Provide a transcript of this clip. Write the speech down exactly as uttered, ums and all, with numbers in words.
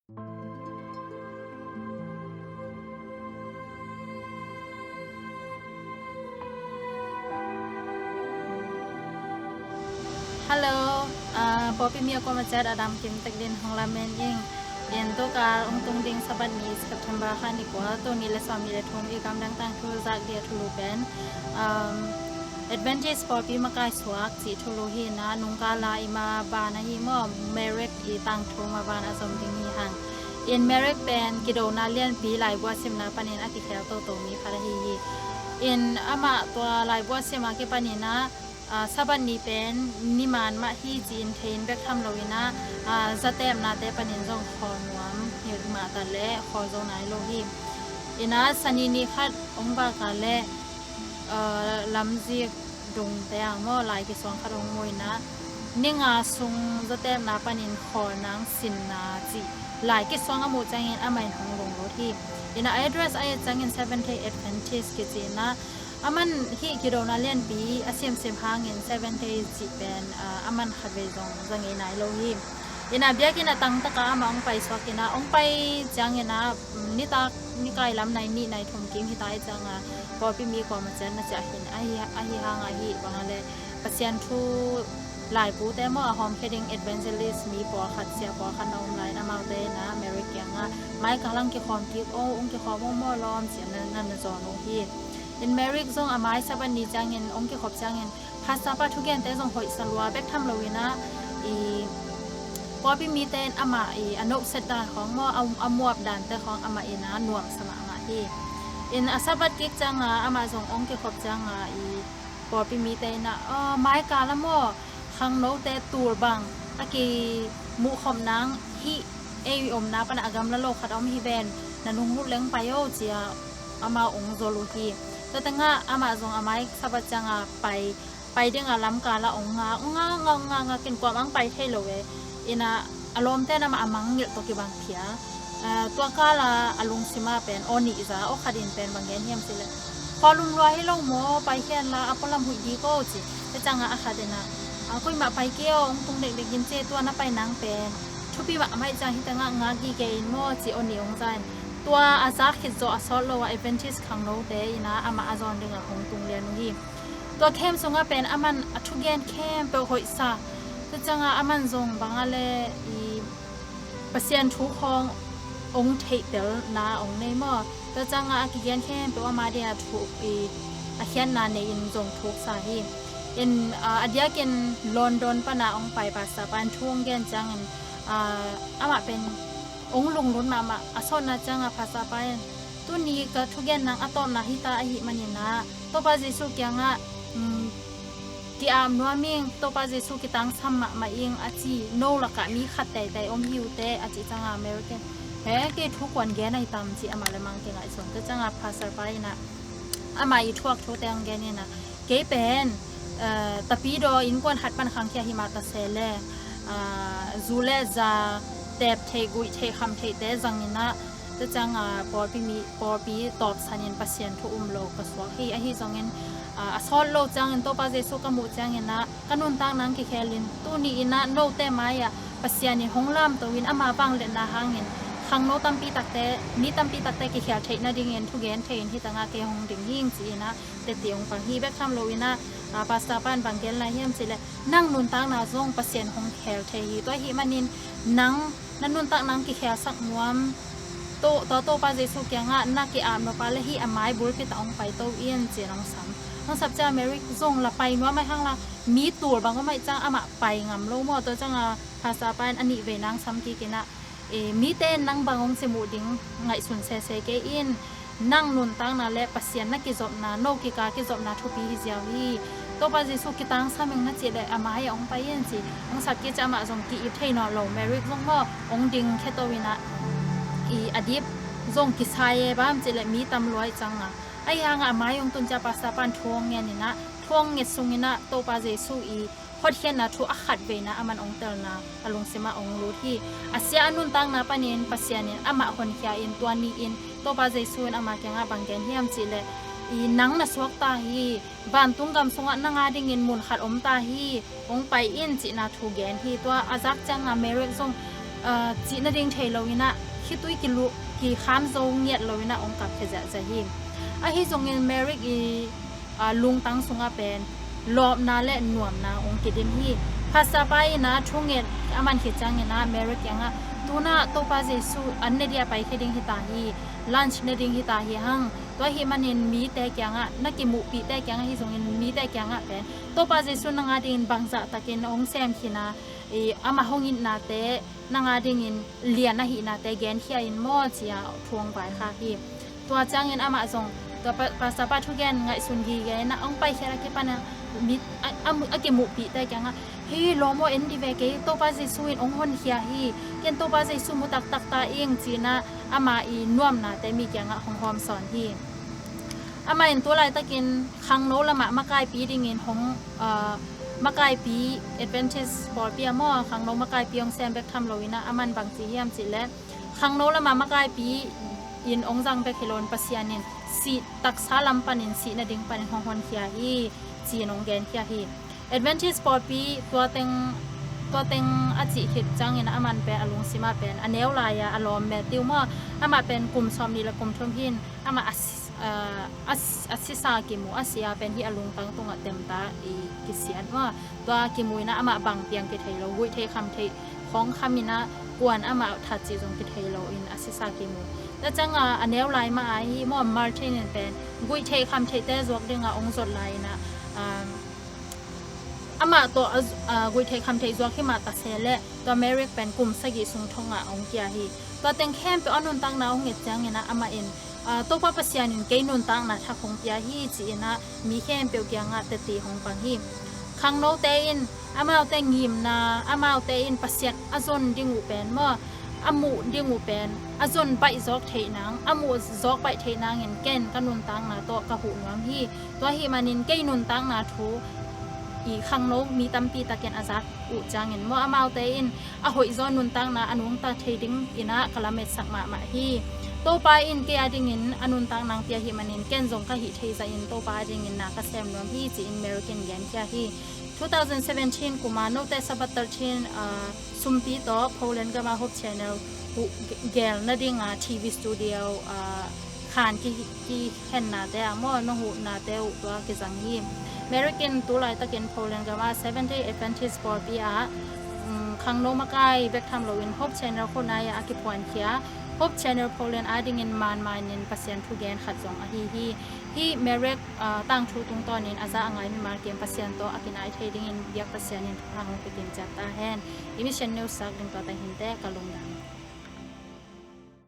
Hello, ah, pawlpi mi a kuamah ciat a dam kim tek dingin hong lamen ing. In tukal hong tung ding Sabbath ni September kha ni kua, tul nih le sawmnih le thum i gamdang tangthu zak dia thulu pen, um, Adventist pawlpi makai suak cih thulu hi na, nungkal a i maban ahi maw, Merrick i tangthu maban a zom ding hi hang. In Merrick pen kidona lianpi laibu a simna panin a kikhel toto mi khat ahi hi. In amah tua laibu a sim a kipanin ah, ah, Sabbath ni pen niman mah hi ci-in thei-in bek tham loin ah, ah, zatepnate panin zong khawl nuam hi mah ta leh khawl zo nai lo hi. In ah Sani ni khat hong vak a leh, ah, lamzik dungte ah maw, lai kisuang khat hong mu in ah, ni nga sung zatepna panin khawl nang sinna cih lai kisuang a muh ciangin amah in hong lunglut hi. In ah address a et ciangin Seventh Day Adventist kici in ah, aman hih kidona lianpi a simsim hangin Seventh Day cih pen, ah, aman khatvei zong za ngei nai lo hi. In ah biakinn a tangtaka amah hong paisuak in ah, hong pai ciangin ah, mm, nitak nikai lam nai nih nai thum kim hi ta i cianga, pawlpi mi kuamah ciat na ciah hin ahi, ahi hang ahi bang a leh Pasian thu laibute maw a hawmkhia ding evangelist mi pawlkhat, sia pawlkhat na om lai in, amaute in ah Merrick kiangah, mai kal hong kikhawm kik o, hong kikhawm o maw lawm, ci-in na, na, na zawn uh hi. In Merrick zong a mai Sabbath ni ciangin hong kikhop ciangin, pastor pa thugente zong hoihsa lua bek tham loin ah, i pawlpi mite in amah i a nohset dan khawng maw, a, a muap dante khawng amah in ah nuamsa mahmah hi. In a Sabbath kik cianga amah zong hong kikhop cianga i pawlpi mite in ah, "Aw, mai kal a maw, khangnote tul bang a kimuhkhop nang hih ei omna pana a gamla lo khat a om hi ven, na nunglut leng pai o," ci-a amau hong zol uh hi. Tua tengah amah zong a mai Sabbath cianga pai, pai dinga lamkal ah hong ngak, hong ngak, ngak, ngak, ngak in kuamah hong pai thei lo e. In ah a lawmte in amah a mangngilh tawh kibang phia. Ah, tua kal a a lungsim ah pen aw nih za, aw khat in pen bang gen hiam cih leh, "Khualum lua hi lo maw, pai khin la, a pualam huih ding o," ci. Tua ciangah a khat in ah, "Ah, kuamah pai kei o, hong tung dekdek in," ci. Tua na pai nang pen thupi mahmah ahih ciang hih tengah ngak gige in maw, ci aw nih hong za in. Tua a zak khit zawh a sawt lo ah Adventist khangnote in ah amah a zawn dingah hong tung lian uh hi. Tua camp sungah pen aman a thugen khempeuh hoihsa. Tua ciangah aman zong bang a leh i Pasian thu khawng hong theihtelna hong nei maw. Tua ciangah a kigen khempeuh ama dingah thu i a khiatna nei-in zong thuksa hi. In, ah, a diakin London pana hong pai pastor pa in thu hong gen ciangin, ah, amah pen hong lunglut mahmah. A sawtna ciangah pastor pa in, "Tuni ka thugen nang a tawpna hi ta ahih manin ah, Topa Jesuh kiangah, um, ki-ap nuam ing, Topa Jesuh kitangsam mahmah ing," a ci. "No lakah mi khat teitei om hi uh teh," a cih ciangah Merrick in, "He, kei thu kuan gen ahi tam?" ci amah le amah kingaihsun. Tua ciangah pastor pa in ah amah i thuak thute hong gen in ah, "Kei pen, eh, tapidaw innkuan khat pan khangkhia hi mah ta se leh, ah, zu le za teep theih, guih theih, kham theihte zangin ah, tua ciangah pawlpi mi, pawlpi tawpsanin Pasian thu um lo ka suak hi. Ahi zongin, ah, a sawt lo ciangin Topa Jesuh ka muh ciangin ah ka nuntakna hong kikhelin, tuni in ah note mai-ah Pasian in hong lamto in ama vangliatna hangin khangno tampi takte, mi tampi takte kikhel theih nadingin thugen thei-in hih tengah kei hong ding hi ing," ci-in ah teci hong pang hi. Bek tham loin ah, ah, pastor pa in bang gen lai hiam cih leh, "Nang nuntakna zong Pasian hong khel thei hi. Tua ahih manin nang na nuntakna hong kikhelsak nuam, To, To, Topa Jesuh kiangah na ki-ap nop leh hih a mai bulpi tah hong paito in," ci-in hong sam. Hong sap ciang Merrick zong la pai nuam ahih hang la, mi tul bang om ahih ciang amah pai ngam lo maw. Tua ciangah pastor pa in a nih vei nang sam kik in ah, "Eh, mite in nang bang hong ci muh ding ngaihsun sese kei in, nang nuntakna le Pasian na kizopna, no kikal kizopna thupi hi ziau hi. Topa Jesuh kitangsam ing na cih leh a mai-ah hong pai in," ci. Hong sap kik ciang amah zong ki-ip thei nawn lo, Merrick zong maw hong ding kheto in ah, i a dip zong kisai e, bang hang hiam cih leh mi tam lua ahih ciangah. Ahih hangah a mai hong tun ciang pastor pa in thu hong ngen in ah, thu hong nget sungin ah Topa Jesuh i hotkhiatna thu a khatveina aman hong telna a lungsimah hong lut hi. A sia a nuntakna panin Pasian in amah honkhia in, tua ni-in Topa Jesuh in ama kiangah bang gen hiam cih leh, "I nang na suak ta hi, vantung gam sungah nang a dingin mun khat om ta hi, hong pai in," cihna thu gen hi. Tua a zak ciangah Merrick zong cih nading thei lo in ah, khitui kiluh kikham zo ngiat lo in ah hong kap khia ziahziah hi. Ahi zongin Merrick i lungtang sungah pen lawpna le nuamna hong kidim hi. Pastor pa in ah thunget a man khit ciangin ah Merrick kiangah, tu-in ah Topa Jesu an ne ding a paikhia ding hi ta hi, lunch ne ding hi ta hi hang. Tua ahih manin mite kiangah, na kimuhpihte kiangah, ahi zongin mite kiangah pen Topa Jesu nang adingin bangzah takin hong sem khin a, amah hong itnate nang adingin lian ahihnate genkhia in maw, ci-a thu hong vaikhak hi. Tua ciangin amah zong tua pastor pa thugen ngaihsun gige in ah hong paikhiat a kipan a mit a kimuhpihte kiangah, hei lawm aw, en dih ve, kei Topa Jesu in hong honkhia hi, ken Topa Jesu mu taktak ta ing, ci-in ah ama i nuamnate mi kiangah hong hawmsawn hi. Amah in tu laitakin khangno lamah makaipi dingin hong makaipi, Adventist pawlpi ah maw, khangno makaipi hong sem bek tham lo in ah, aman bangci hiam cih leh khangno lamah makaipi in hong zang bek hi lo in Pasian in sih taksa lam panin sih nading panin hong honkhia hi, ci-in hong genkhia hi. Adventist pawlpi tua teng, tua teng a cih khit ciangin ah aman pen a lungsim ah pen a neu lai-a a lawm Matthew maw, amah pen kum sawmnih le kum thum hi in, amah a si a, a sisa kimu, a si a pen hih a lungtang tungah temta i kisiat maw. Tua kimu in ah amah bang piang kithei lo, guihtheih khamtheih khawng kham in ah kua'n amah that cih zong kithei lo in a sisa kimu. Tua ciangah a neu lai mah ahi maw, Martin in pen guihtheih khamtheihte zuak dingah hong zot lai in ah, amah tawh guihtheih khamtheih zuak hi mah ta se leh, tua Merrick pen kum sagih sung thongah hong kia hi. Tua teng khempeuh a nuntakna hong et ciangin ah amah in Topa Pasian in kei nuntakna thak hong pia hi, ci-in ah mi khempeuh kiangah teci hong pang hi. Khangnote in amaute ngimna, amaute in Pasian a zon ding uh pen maw, a muh ding uh pen a zon baih zawk theih nang, a muh zawk baih theih nangin ken ka nuntakna tawh ka huh nuam hi. Tua ahih manin kei nuntakna thu i khangno mi tampi takin a zak uh ciangin maw, amaute in a hoihzaw nuntakna a nungta thei dingin ah ka lametsak mahmah hi. Topa in kei adingin a nuntakna hong pia ahih manin ken zong ka hih theih zahin Topa adingin na ka sem nuam hi, ci-in Merrick in genkhia hi. Two thousand seventeen kuma note Sabbath thirteen sumpi tawh Poland gama Hope Channel huh gel nadinga T V studio khan ki, kihennate ah maw, na huhnate uh tua kizang hi. Merrick in tu laitakin Poland gama Seventh Day Adventist pawlpi ah khangno makai bek tham loin Hope Channel khonai ah a kiphuankhia Hope Channel Poland adingin manmanin Pasian thugen khat zong ahi hi. Hih Merrick tangthu tungtawnin a za a ngai mimal kim Pasian tawh a kinai thei dingin biak Pasian in thupha hong pia kim ciat ta hen. I Mission News sak ding tua tahin teh, ka lungdam.